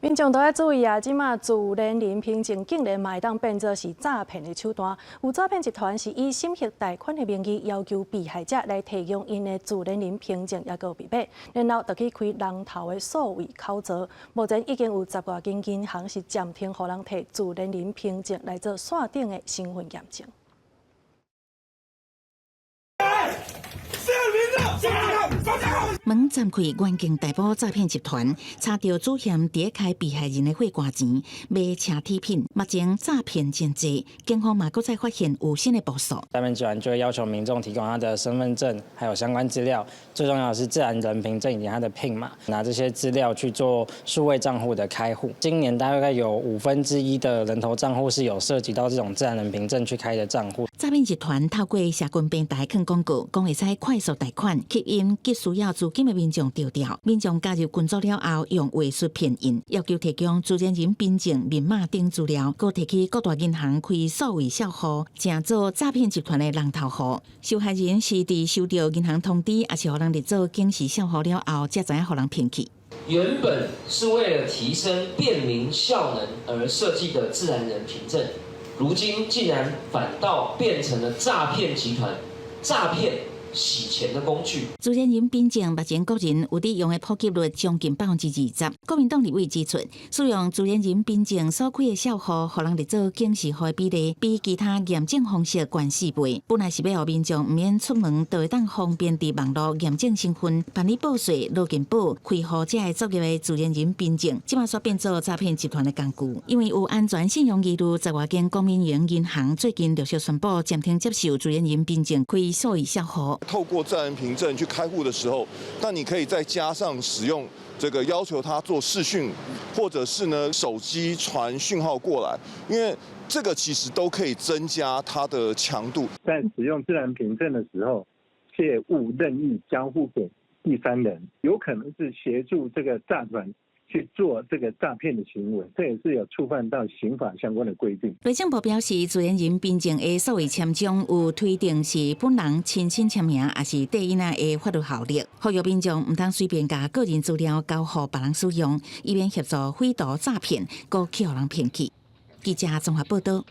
民眾都愛注意啊！這馬自然人憑證竟然嘛會當變做是詐騙的手段。有詐騙集團是以審核貸款的名義，要求被害者來提供𪜶的自然人憑證抑閣密碼，然後就去開人頭的數位口座。目前已經有十外間銀行是暫停予人提自然人憑證來做線頂的身份驗證。門暫開原境逮捕詐騙集團，查著主嫌佇咧開被害人的血汗錢，賣奢侈品，目前詐騙真濟，警方嘛閣再發現有新的部署。詐騙集團就會要求民眾提供他的身份證，還有相關資料，最重要的是自然人憑證以及他的 PIN 碼，拿這些資料去做數位賬戶的開戶。今年大概有1/5的人頭賬戶是有涉及到這種自然人憑證去開的賬戶。詐騙集團透過社群平台囥廣告，講會使快速貸款，吸引急需要資金的民眾著釣。民眾加入群組了後，用話術騙𪜶，要求提供自然人憑證、密碼等資料，閣提去各大銀行開數位帳戶，成做詐騙集團的人頭戶。受害人是佇收著銀行通知，抑是予人入做警示帳戶了後，才知影予人騙去。原本是為了提升便民效能而設計的自然人憑證，如今竟然反倒變成了詐騙集團詐騙洗錢的工具。自然人憑證目前國人有佇用的普及率將近20%。國民黨立委指出，使用自然人憑證所開的帳戶，予人入做警示戶的比例，比其他驗證方式懸四倍。本來是欲予民眾毋免出門，就會當方便佇網路驗證身份、辦理報稅、勞健保、開戶這个作業的自然人憑證，這馬煞變做詐騙集團的工具。因為有安全信用疑慮，十外間國民營銀行最近陸續宣布暫停接受自然人憑證開數位帳戶。透過自然人憑證去開戶的時候，但你可以再加上使用這個要求他做視訊，或者是呢手機傳訊號過來，因為這個其實都可以增加它的強度。在使用自然憑證的時候，切勿任意交付給第三人，有可能是協助這個詐團去做這個詐騙的行為，這也是有觸犯到刑法相關的規定。內政部表示，自然人憑證的數位簽章有推定是本人親身簽名，抑是綴印仔的法律效力。呼籲民眾毋通隨便共個人資料交予別人使用，以免協助匪徒詐騙，閣去予人騙去。記者綜合報道。